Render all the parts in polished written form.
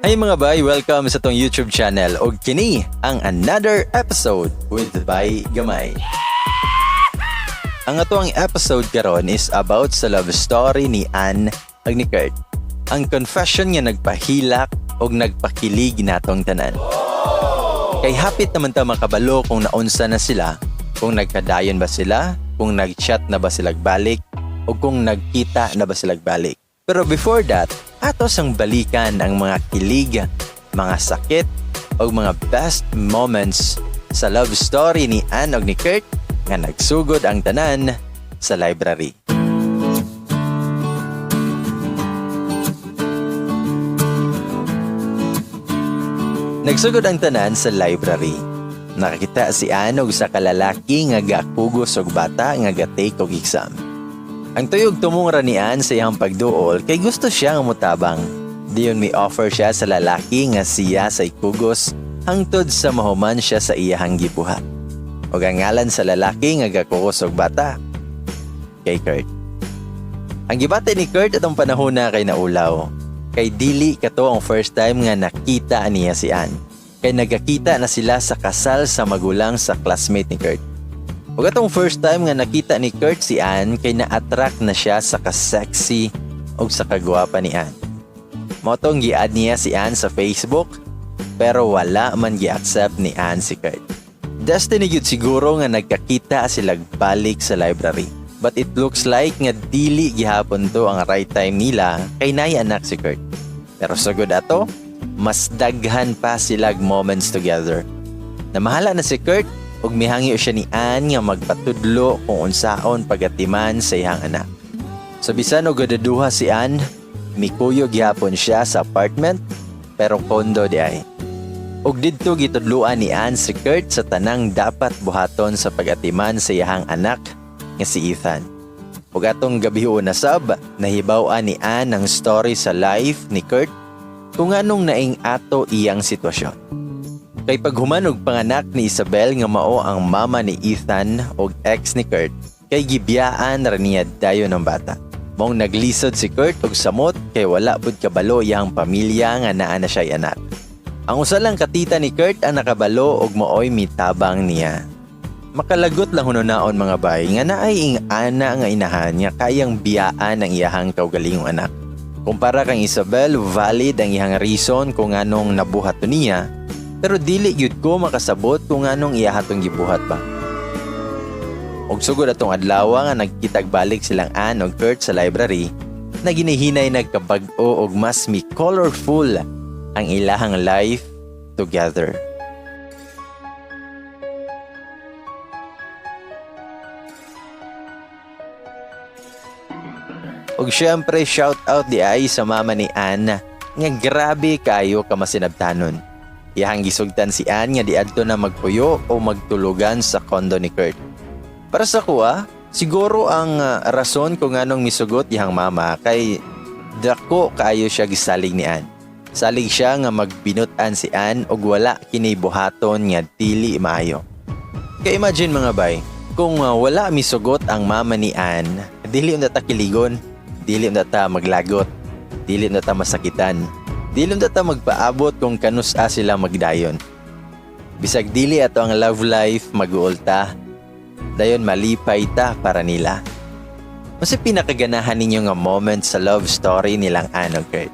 Hey mga bay, welcome sa atong YouTube channel og kini ang another episode with Bay Gamay. Ang atoang episode karon is about sa love story ni Anne ug ni Kurt. Ang confession nga nagpahilak og nagpakilig natong tanan. Kay hapit naman ta makabalo kung naunsa na sila, kung nagkadayon ba sila, kung nag-chat na ba sila balik, o kung nagkita na ba sila balik. Pero before that, ato sang balikan ang mga kilig, mga sakit, o mga best moments sa love story ni Anne ug ni Kurt nga nagsugod ang tanan sa library. Nagsugod ang tanan sa library. Nakakita si Anne og sa kalalaki nga gakugos og bata nga ga-take og exam. Ang tuyog tumong ra ni Anne sa iyang pagduol kay gusto siya nga motabang. Diyon may offer siya sa lalaki nga siya sa ikugos hangtod sa mahuman siya sa iyahang gibuhat. Og ang ngalan sa lalaki nga gakugos og bata kay Kurt. Ang gibati ni Kurt atong panahon na kay naulaw. Kay dili kato ang first time nga nakita niya si Anne. Kay nagakita na sila sa kasal sa magulang sa classmate ni Kurt. Ug atong first time nga nakita ni Kurt si Anne kay na-attract na siya sa ka-sexy ug sa kagwapa ni Anne. Mao tong gi-add niya si Anne sa Facebook pero wala man gi-accept ni Anne si Kurt. Destiny gyud siguro nga nagkakita sila balik sa library. But it looks like nga dili gihapon to ang right time nila kay naay anak si Kurt. Pero sugod ato, mas daghan pa silag moments together. Namahala na si Kurt ug mihangyo siya ni Anne nga magpatudlo kung unsaon pagatiman sa iyang anak. Sa bisan og gadaduha si Anne, mikuyog gihapon siya sa apartment pero condo di ay. Ug didto gitudloan ni Anne si Kurt sa tanang dapat buhaton sa pagatiman sa iyang anak nga si Ethan. Ug atong gabi na sab, nahibaw-an ni Anne ang story sa life ni Kurt kung anong naing ato iyang sitwasyon. Kay paghuman og panganak ni Isabel nga mao ang mama ni Ethan og ex ni Kurt, kay gibiyaan ra niya dayon ang bata. Maong naglisod si Kurt og samot kay wala pud kabalo iyang pamilya nga naa na siya'y anak. Ang usa lang katita ni Kurt ang nakabalo og maoy mitabang niya. Makalagot lang hununaon mga bay nga naay ing ana nga inahan nga kayang biyaan ang iyahang kaugalingong anak. Kumpara kang Isabel, valid ang iyang reason kung anong nabuhat to niya, pero dili gyud ko makasabot kung anong iya tong gibuhat ba. Og sugod atong adlaw nga nagkitag balik silang Anne ug Kurt sa library, na ginihinay nagkabag-o og mas mi colorful ang ilahang life together. Og syempre shout out di ay sa mama ni Anne nga grabe kayo ka masinabtanon. Iyahang gisugtan si Anne nga diadto na magpuyo o magtulugan sa condo ni Kurt. Para sa kuha, siguro ang rason kung anong misugot iyang mama kay dako kaayo siya gisalig ni Anne. Salig siya nga magbinut-an si Anne og wala kini buhaton nga dili maayo. Kay imagine mga bay, kung wala misugot ang mama ni Anne, dili unta ta kiligon, dili unta ta maglagot, dili unta ta masakitan, dili unta ta magpaabot kung kanusa sila magdayon. Bisag dili ato ang love life maguol ta, dayon malipay ta para nila. Unsa pinakaganahan ninyo nga moment sa love story nilang Anne ug Kurt?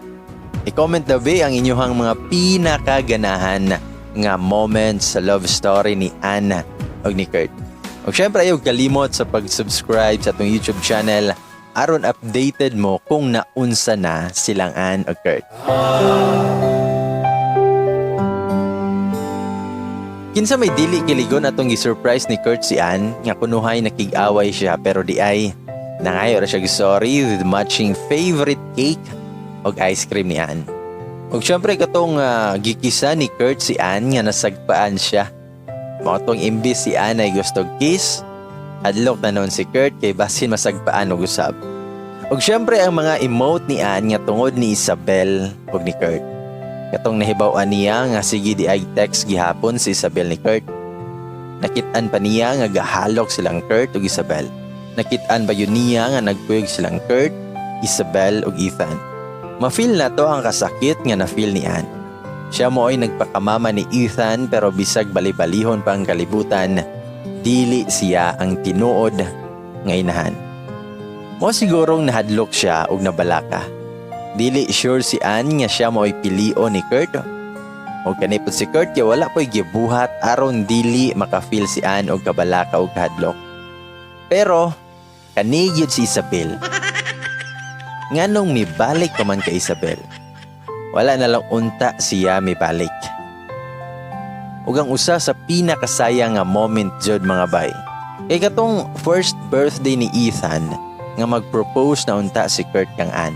I-comment daw be ang inyuhang mga pinakaganahan nga moment sa love story ni Anne ug ni Kurt. Ug syempre ayaw kalimot sa pag-subscribe sa atong YouTube channel aron updated mo kung naunsa na silang Anne ug Kurt. Kinsa may dili kiligon atong gi-surprise ni Kurt si Anne nga kunuhay nakig-away siya pero di ay nangayo ra siya sorry with matching favorite cake og ice cream ni Anne. Ug syempre katong gikisa ni Kurt si Anne nga nasagpaan siya. Mao tong imbis si Anne ay gusto og kiss, hadlok na noon si Kurt kay basin masagpaan og usab. Ug syempre ang mga emote ni Anne nga tungod ni Isabel ug ni Kurt. Katong nahibaw-an niya nga sige di ay text gihapon si Isabel ni Kurt. Nakit-an pa niya nga gahalok silang Kurt ug Isabel. Nakit-an ba yun niya nga nagkuyog silang Kurt, Isabel ug Ethan. Ma-feel nato ang kasakit nga na-feel ni Ann. Siya mao'y nagpakamama ni Ethan, pero bisag bali-balihon pa ang kalibutan, dili siya ang tinuod nga inahan. Mao sigurong nahadlok siya og nabalaka. Dili sure si Ann nga siya mao'y pilion ni Kurt. O kani pud si Kurt kay wala po'y gibuhat aron dili maka-feel si Ann og kabalaka og kahadlok. Pero kani gyud si Isabel. Nganong mibalik pa man kay Isabel? Wala na lang unta siya mibalik. Ug ang usa sa pinakasaya nga moment jud, mga bay, kay katong first birthday ni Ethan nga mag-propose na unta si Kurt kang Ann.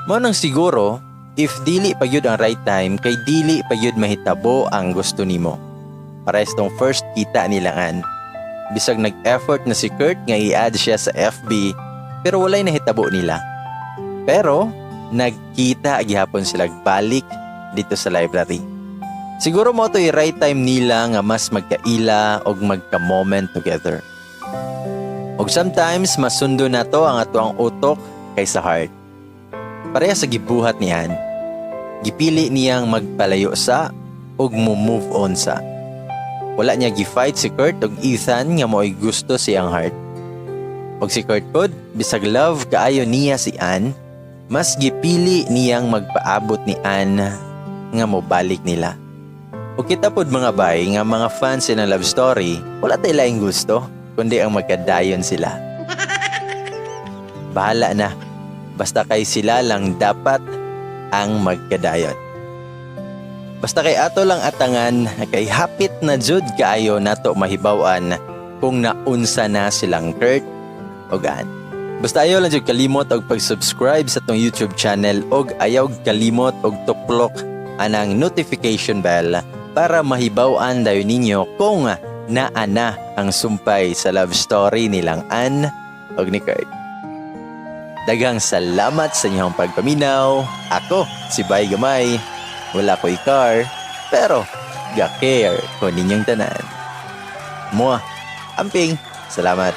Mao nang siguro, if dili pa gyud ang right time, kay dili pa gyud mahitabo ang gusto nimo. Parehas tong first kita nilang Ann. Bisag nag-effort na si Kurt nga i-add siya sa FB, pero walay nahitabo nila. Pero nagkita gihapon sila balik didto sa library. Siguro mao to'y right time nila nga mas magkaila og magka-moment together. Og sometimes mas sundon nato ang atoang utok kaysa heart. Pareha sa gibuhat ni Ann. Gipili niyang magpalayo sa ug mo move on sa. Wala niya gi-fight si Kurt ug Ethan nga mao'y gusto siyang heart. Og si Kurt pod, bisag love kaayo niya si Ann, mas gipili niyang magpaabot ni Ann nga mobalik nila. Ug kita pod, mga bay, nga mga fans ng love story, wala tay laing gusto kundi ang magkadayon sila. Bahala na. Basta kay sila lang dapat ang magkadayon. Basta kay ato lang atangan kay hapit na jud kaayo nato mahibaw-an kung naunsa na silang Kurt og Ann. Basta ayaw lang jud kalimot og pag-subscribe sa atong YouTube channel og ayaw kalimot og tuklok anang notification bell para mahibaw-an dayon ninyo kung naa na ang sumpay sa love story nilang Ann og ni Kurt. Daghang salamat sa inyong pagpaminaw. Ako, si Bay Gamay. Wala ko'y car, pero ga-care ko ninyong tanan. Mua, amping, salamat.